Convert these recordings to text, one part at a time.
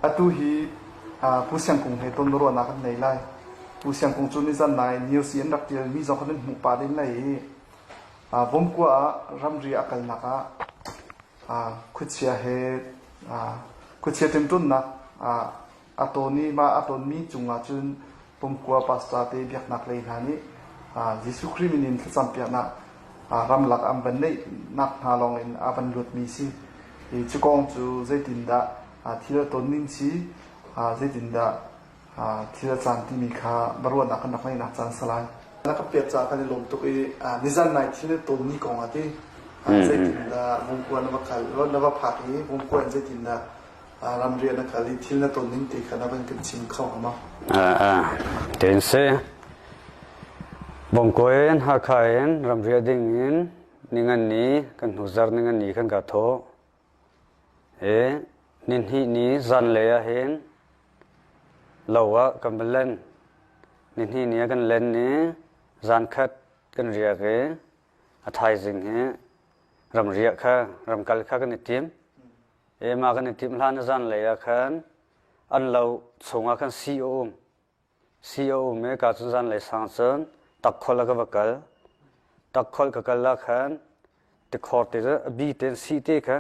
Atu hi Pu Siang Kung he tonruahnak kan nei lai. Pu Siang Kung cu nizan nai news i an rak ṭialmi zong kha nan hmuh pah len lai i Vomkua ah ramri a kalnak ah khuachia he khuachia ṭemṭawnnak a tawn i mah a tonmi cungah cun Vomkua pastor te biaknak lei hna nih Jesuh Khrih min in thlacampiaknak ramlak an van neihnak hna lawngin a van luatmi si. I cu kong cu zeitindah thil a ton ning si, zeitindah thil a caan timi kha biaruahnak kan rak ngeihnak caan si lai. Na ka pek caah kan i lawm tuk i nizan nai thil na tonmi kong ah ti zeitindah Vungkua na va kal, na va phak i Vungkua in zeitindah ramriah na kal i thil na ton ning ti kha na van kan chim kho hnga maw? Ten si. Vungkua in Hakha in ramriah ding in ningan ni kan hnuzar ningan ni khan ka thawh. I nihnih ni zanlei ah hin lo ah kan va len. Nihnih ni ah kan len i zankhat kan riak i a thaizing hi ramriah kha ramkal kha kan i tim. I mah kan i timh hlan a zanlei ah khan an lo chungah khan sii a um. Sii a um i ka cun zanlei sang cun takkhol ah ka va kal. Takkhol ka kal ah khan tikhor te cu a bi tein sii te kha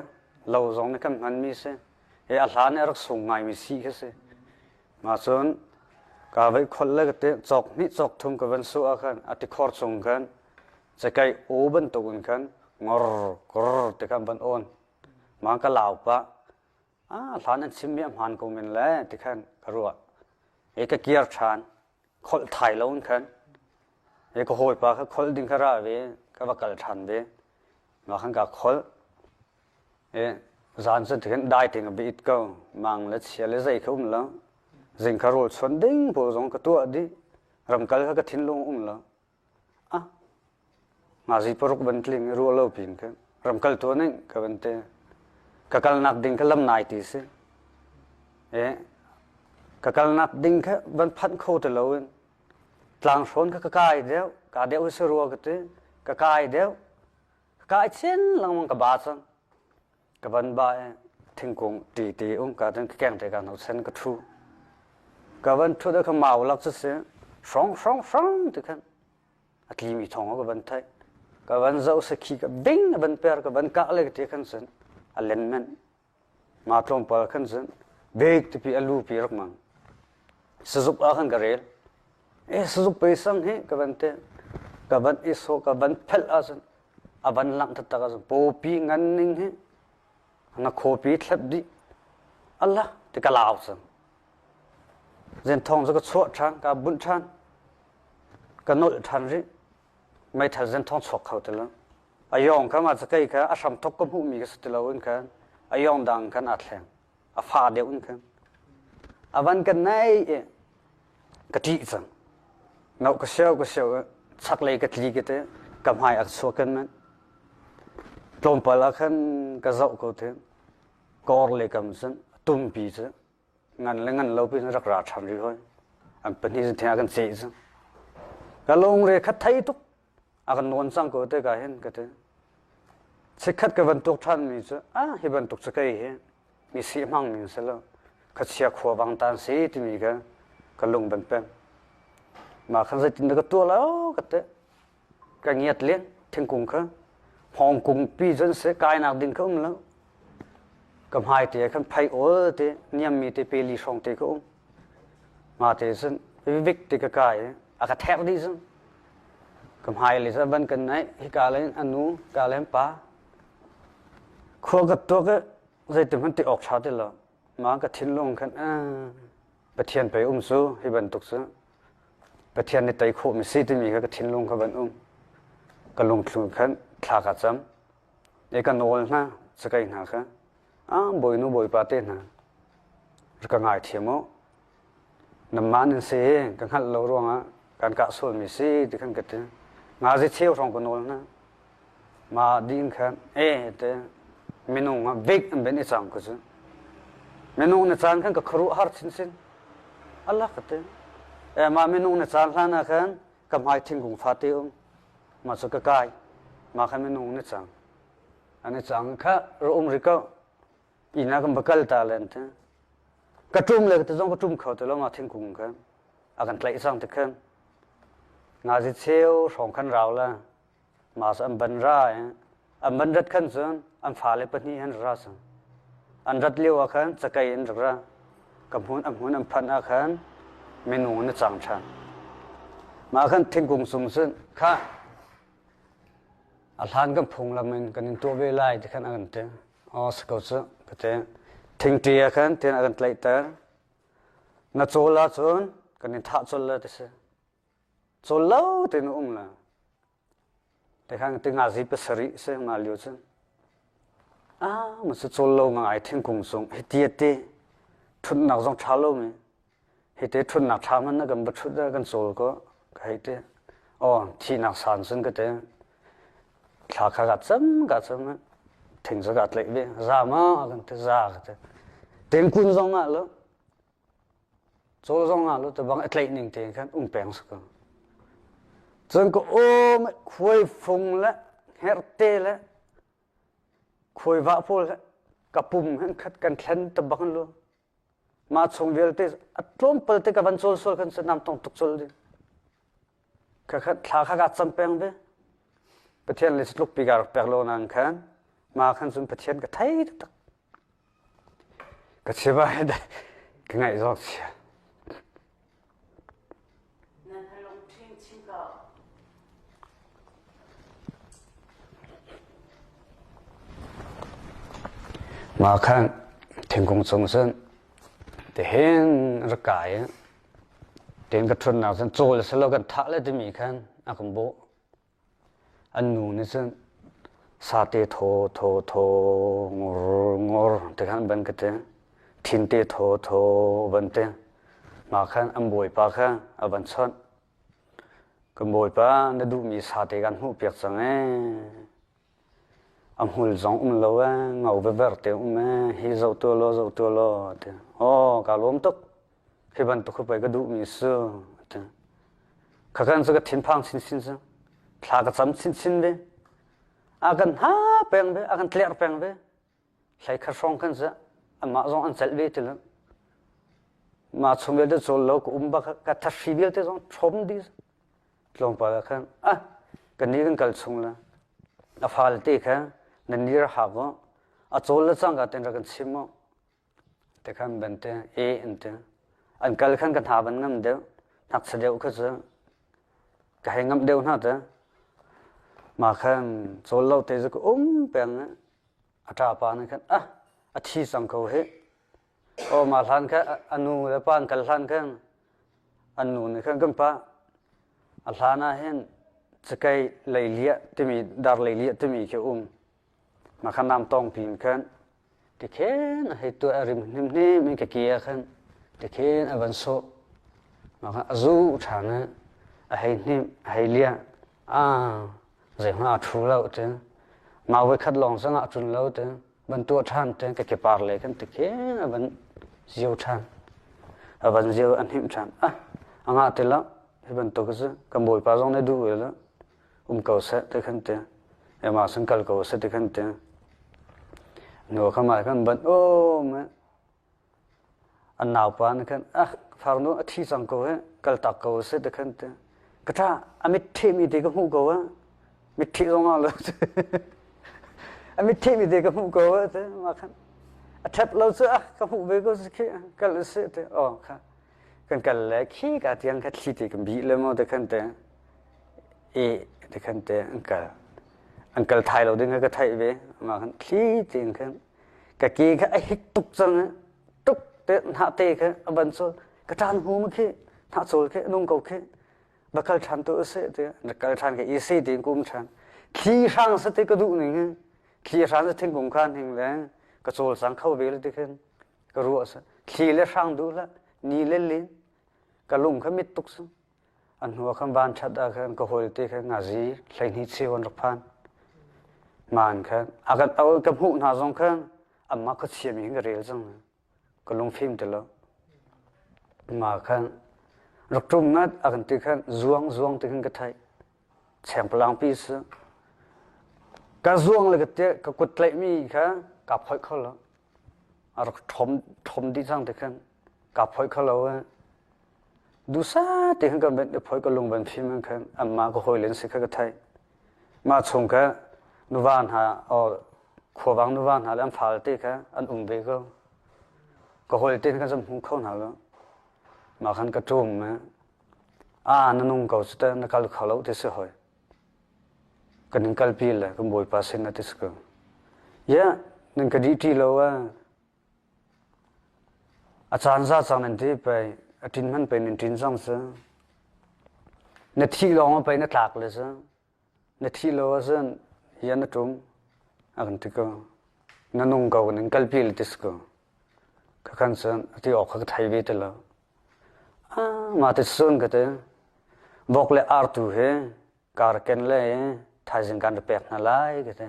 lo zong nih kan hmanmi si. I a hlan i a rak sung ngaimi sii kha si. Mah cun kaa veih kholh le ka ti cawk hnih cawk thum ka van suh ah khan a tikhor chung khan cakei aw bantuk in khan ngor kor ti khan van awn. Mah ka lau pah. Ah, hlan an chimmi a hmaan ko men le ti khan ka ruah. E ka kir ṭhan. Kholh thai lo in khan. E ka hawipa kha kholh ding kha ra ve, ka va kal ṭhan ve. Mah khan ka kholh. E zan cu tikhin dai ting a bi it ko. Mang le chia le zei kha um lo. Zing kha rawl chuan ding pawl zong ka tuah dih. Ramkal kha ka thinlung um lo. Ah, ngazi paruk ban tling i ruah lo pin khan ramkal tuan ning ka van te ka kalnak ding kha lam nai ti si e ka kalnak ding kha van phanh kho ti lo in tlang hrawn kha ka kai deuh ka deuh si rua ka ti ka kai deuh ka kai chin lengmang ka ba cang Ka van ba i thingkung ṭi ti um ka cun ka keng te ka hno sen ka ṭhu. Ka van ṭhut ah kha mau lak cu si hrong hrong hrong ti khan a tlimi thawng ka van theih. Ka van zoh sakhi ka bing a van per ka van kah le ka ti khan cun a len men. Ma tlawmpal khan cun bek tipi a lu pi rak mang. Sazuk ah khan ka rel. E sazuk pe sang hi ka van te ka van i so ka van phelh ahcun a van langh taktak ahcun pawpi ngan ning hi na khawpi thlep dih Allah ti ka lau cang zen thong cu ka chuah ṭhan ka bunh ṭhan ka nolh ṭhan rih meithal zen thong chuak kho ti lo a yong kha ma cakei kha a hram thok ka hmuhmi ka si ti lo in khan a yong dang khan aa thleng a fa deuh in khan a van kan nei i ka ṭih cang no ka sio ka sio chaklei ka tli ka te ka hmai a chuak kan man tlawmpal ah khan ka zoh ko te ka or le kam cun tumpi cu ngan le ngan lo pi rak ra ṭhan rih hoi an pahnih cun theng kan ceh cu ka lungre kha thei tuk a kan nawn cang ko te ka hin ka ti chikkhat ka van tuk ṭhan mi cu ah hi bantuk cu kei hi mi si hmang ning si lo khuachia khuavang tan si timi kha ka lung ban peng mah khan zeitin dah ka tuah lo ka ti ka ngiat len thingkung kha hmawng kung pi cun si kainak ding kha um lo ka hmai te khan phei ol te niam mi te pe li hrawng te ka um ma te cun vik te ka kai a ka thek dih cun ka hmai le ban kan naih hika le a nu ka le pa khua ka tuak i zeitin hmanh ti awk ṭha ti lo ma ka thinlung khan Pathian pei um cu hi bantuk cu Pathian nih tei khawh mi si timi kha ka thinlung kha van um ka lungthlung khan thla ka cam e ka nawl hna cakei hna kha a bawinu bawipa te hna ka ngaithiam u Nanmah nan si ka hngalh lo ruangah kan kah sualmi si ti khan ka ti. Ngazi cheu hrawng ka nawl hna. Ma ding khan e te minung ah bik an ben i cang ka cu. Minung na caan khan ka khuaruah har chinchin. Allah ka ti. E ma minung na caan hlan ah khan ka hmai thingkung fate um. Ma cu ka kai. Ma khan minung na cang. An i cang kha ra um ri ko. Inn ah kan va kal ta len te. Ka ṭum le ka ti zong ka ṭum kho ti lo ma thingkung khan. A kan tlaih cang ti khan. Ngazi cheu hrawng khan rau la. Mas an ban ra i an ban rat khan cun an fale pahnih an ra cang. An rat lio ah khan cakei an rak ra. Ka hmun a hmun an phanh ah khan minung an i cang ṭhan. Mah khan thingkung cung cun kha a hlan kan phunglam in kan in tuah ve lai ti khan a kan ti. Aw si ko cu ka ti. Thingṭi ah khan tin a kan tlaihter. Na cawl ahcun kan in thah colh lai ti si. Cawl lo tein a um la. Tikhan tingazi pasarih si nga lio cun. Ah, ma cu cawl lo ngai thingkung cung hiti ati ṭhutnak zong ṭha lo mi. Hite ṭhutnak ṭha hmanh na kan va ṭhut ah kan cawl ko ka hei ti. Aw, thihnak san cun ka ti. Thla kha ka cam ka cam thing cu ka tlaih ve. Za ma kan ti za ka ti. Tengkun zong ah lo Cawl zong ah lu bang a tlaih ning tein khan um peng si ko. Cun ka um khuai fung le herte le khuai vah pawl le ka pum hen khat kan thlen ta bang lu. Mah chung vialte a tlawmpal te ka van cawl sual khan nam tong tuk cawl ding. Kha kha thla kha ka cam peng ve. Pathian le tluk pi ka rak pek lo nang khan ma khan cun Pathian ka thei tak. Ka chiva he ka ngaih zawk chia. Nan lungṭhin chim ko. Mah khan thingkung cung cun tihin rak kai i tin ka ṭhutnak cun cawl a si lo kan thah le timi khan a kan bawh. An nu nih cun sate thaw thaw thaw ngor ngor ti khan an van ka ti. Thinte thaw thaw van ti. Mah khan an bawipa kha a van chawnh. Kan bawipa na duhmi sate kan hmuhpiak cang ee. A hmul zong um lo ee, ngo vever te um ee, hi zoh tuah law zoh tuah law ti. Aw kaa lawm tuk. Hi bantuk hi pei ka duhmi si ti. Khakhan cu ka thinphang chinchin cu. Thla ka cam chinchin ve. A kan ha peng ve, a kan tlerh peng ve. Hlei khat hrawng khan cu amah zong an celh ve ti lo. Mah chung vialte cawl lo ka um bak ka thahri vialte zong ṭhawm dih. Tlawmpal ah khan ah kan ni kan kal chung la. A fale te kha nan ni ra hak u. A cawl le cangka ten rak kan chim u. Te khan ban te e an ti. An kal khan ka hna ban ngam deuh. Hngakchia deuh kha cu ka hei ngamh deuh hna te. Mah khan cawl lo te cu ka um peng i a ṭapa nih khan ah a thi cang ko hih. Aw mah hlan kha a nu le pa an kal hlan khan an nu nih khan kan pa a hlan ah hin cakei leiliah timi dar leiliah timi khi a um. Mah kha nam tawng pin khan tikhin a hei tuah a rim hnemhnem in ka ke ah khan tikhin a van sawh. Mah khan a zu ṭhan i a hei hnim a hei liah. Ah zeihmanh aa ṭhu lo ti. Mau voikhat lawng zong ah a ṭun lo ti. Van tuah ṭhan ti ka kepar lei khan tikhin a van zio ṭhan. A van zio a hnim ṭhan. Ah a ngah ti lo. Hi bantuk cu kan bawipa zong nih duh ve lo. Um ko seh ti khan ti ema san kal ko seh ti khan ti nu kha ma khan ban um an naupa nih khan ah farnu a thi cang ko he kal tak ko seh ti khan ti ka tha a mitthi mi te ka hmuh ko a mitthi zong ah lo a mitthi mi te ka hmuh ko a ti ma khan a thep lo cu ah ka hmuh ve ko si khi kal si ti oh kha kan kal le khi ka tiang kha thli te kan bih le mo te khan te e te khan te an kal an kal thai lo ding ka theih ve ma khan thli tein khan ka ke kha a hik tuk cang tuk te hna te kha a ban chol ka tan hu ma khi hna chol khi nung ko khi va kal than tu se te na kal than ke i se te kum than thli hrang sa te ka duh ning thli hrang sa thingkung khan hing le ka chawl sang kho ve le te khan ka ruah sa thli le hrang duh la ni le lin ka lung kha mit tuk sang An hnu ah khan van ṭhat ah khan ka hawile kha ngazi 12 cheu an rak phan. Maan khan a kan ka hmuh hna zong khan anmah khuachia mi hin ka rel cang. Ka lungfim ti lo. Mah khan rak ṭum ngat a kan ti khan zuang zuang ti khan ka theih. Chengpalang pi si. Ka zuang le ka te ka kut tlaihmi kha kaa phoih kho lo. A rak ṭhom ṭhom dih cang ti khan. Kaa phoih kho lo eh. Duhsah te khan ka van i phoih ka lung van fim in khan anmah ka hawile an si kha ka theih. Mah chung kha nuva hna or khuavang nuva hna le an fale te kha an um ve ko. Ka hawile te khan kan hmu kho hna lo. Mah khan ka ṭum eh. Ah na nung ko cu teh na kal kho lo ti si hoi. Kan in kalpi le kan Bawipa sin ah ti si ko. Yeah, nan ka dih ṭi lo ah. A caan za cang nan ti pei, a ṭin hmanh pei nan ṭin cang cu. Na thih lawng ah pei na tlak le cu. Na thih lo ahcun hian na ṭum a kan ti ko. Na nung ko kan in kalpi le ti si ko. Khakhan cun a ti awk kha ka thei ve ti lo. Ah, mah ti cun ka ti. Vok le ar tu hi kar ken le thaizing kan ra pek hna lai ka ti.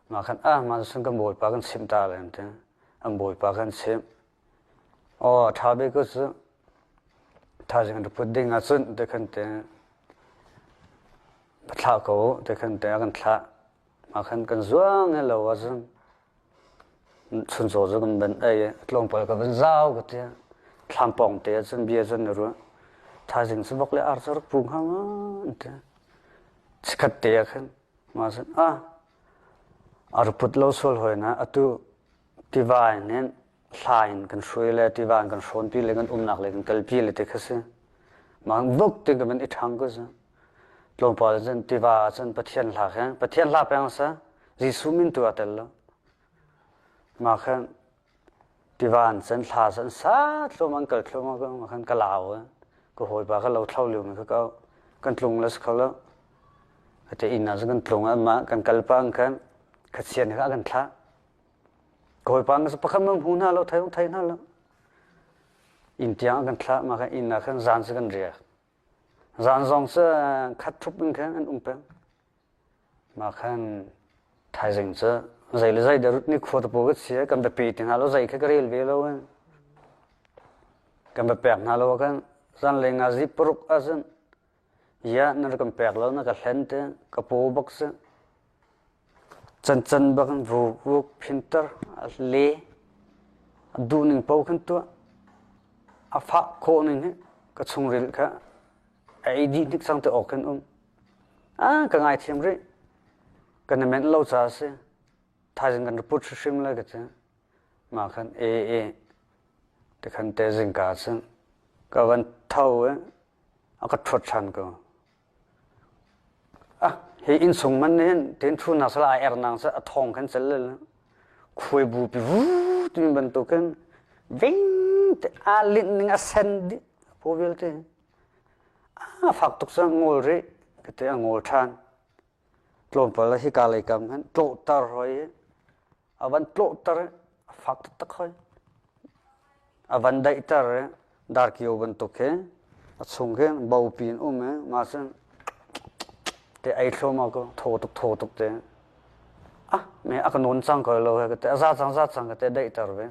Mah khan ah mah cun kan bawipa kan chimh ta lai an ti. An bawipa kan chimh. Aw a ṭha bik cu thaizing an put ding ahcun ti khan ti va thlah ko u ti khan ti a kan thlah. Mah khan kan zuang he lo ahcun chuncaw cu kan van ei i tlawmpal ka van zau ka ti. Thlam pawng te ahcun bia cun na ruah. Thaizing cu vok le ar cu rak pu hnga ma an ti. Chikkhat te ah khan Mah cun ah a ra put lo sual hawi na atu tiva in hin hla in kan hruai le tiva in kan hrawnpi le kan umnak le kan kalpi le ti kha si. Mah buk ti ka van i ṭhang ko cu. Tlawmpal cun tiva ah cun Pathian hla kha Pathian hla peng sa Jesuh min tu a tel lo. Mah khan Tiva an can thla an sa thlum an kal thlum khan ka lau ka hawipa ka lo thlo lio mi kha ka kan tlung le si kho lo ate inn ah kan tlung amma kan kal pang khan khachian kha kan thlah ka hawipa nga pakhat mang hmu hna lo thai thai hna lo inn tiang kan thlah ma khan inn ah khan zan cu kan riak zan zong cu khat thup in khan an um peng Mah khan thaizing cu zei le zei dah nikhua te pawl ka si kan biapi ti hna lo zei kha ka rel ve lo in kan va pek hna lo khan zanlei nga zi paruk ahcun ya na rak kan pek lo na ka hlen te ka paw bak si cancan bak in vuk vuk phinter a le a duh ning paoh khan tuah a fah khawh ning hi ka chungril kha a ei dih hnik cang te awk khan um Ah, ka ngaithiam rih. Kan i menh lo caah a si. Thaizing kan report hrimhrim lai ka ti. Mah khan e e ti khan te zingka cun ka van tho i a ka ṭhuat ṭhan ko. Ah, hi innsung man nih hin tin ṭhu nak sala ai er nang sa a thong khan cel le khuai bu pi vu timi bantukin ving te aa linh ning a sen dih paw vialte. A fak tuk cang ngawl rih ka ti a ngawl ṭhan. Tlawmpal ah hika lei kam hin tlawhter hoi i a van tlawhter i a fak taktak hoi. A van daihter i darkio bantuk khi a chung khi bopi in um i mah cun te ei thluahmah ko thaw tuk thaw tuk te. Ah me a ka nawn cang ko lo he ka ti a za cang za cang ka ti a daihter ve.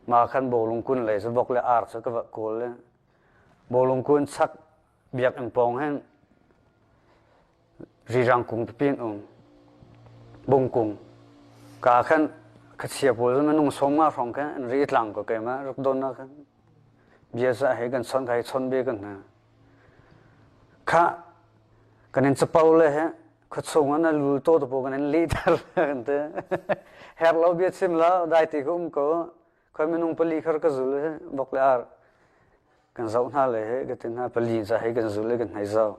Mah khan bawlung kun lei cu vok le ar cu ka va kawl i Bawlung kun chak biakinn pawng hin rirang kung pipi an um. Bung kung. Ka khan kachia pawl cu minung 50 hrawng khan an ri tlang ko keimah rak don ah khan bia za he kan chon kai chon be kan hna. Kha kan in capo le he khuachung ah na lul to te pawl kan in lehter kan ti. Her lo bia chim lo dai ti ka um ko. Khoi minung pali khar ka zul he bok le ar kan zoh hna le he ka ti hna pali za he kan zul le kan hnai zoh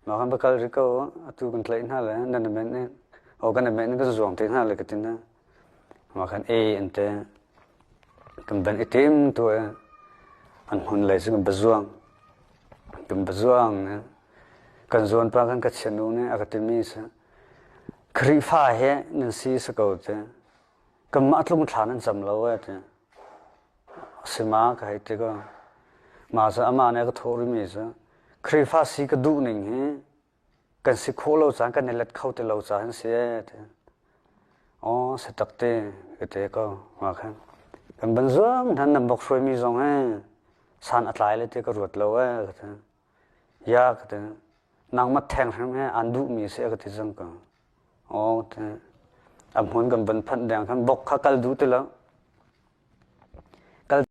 ma kan bakal ri ko atu kan tlaih hna le nan men ne o kan men kan zuang te hna le ka ti hna ma kan e an te kan ban itim tu e an hun le cu kan bazuang kan bazuang kan zuan pa kan ka chianu ne a ka timi sa Khrihfa he nan si sa ko te Kanmah tlungthla nan cam lo ee ti. Sima ka hei ti ko. Mah cu amah nih a ka thawh rihmi cu Khrihfa si ka duh ning hi kan si khawh lo caan kan i let kho ti lo caan si ee ti. Aw si tak te ka ti ko. Mah khan kan ban zuam hna nan bok hruaimi zong hi san a tlai le ti ka ruat lo ee ka ti. Ya ka ti. Nangmah theng hrim he aan duhmi si a ka ti cang ko. Aw a hmun kan van phanh deng khan bok kha kal duh ti lo. Kal.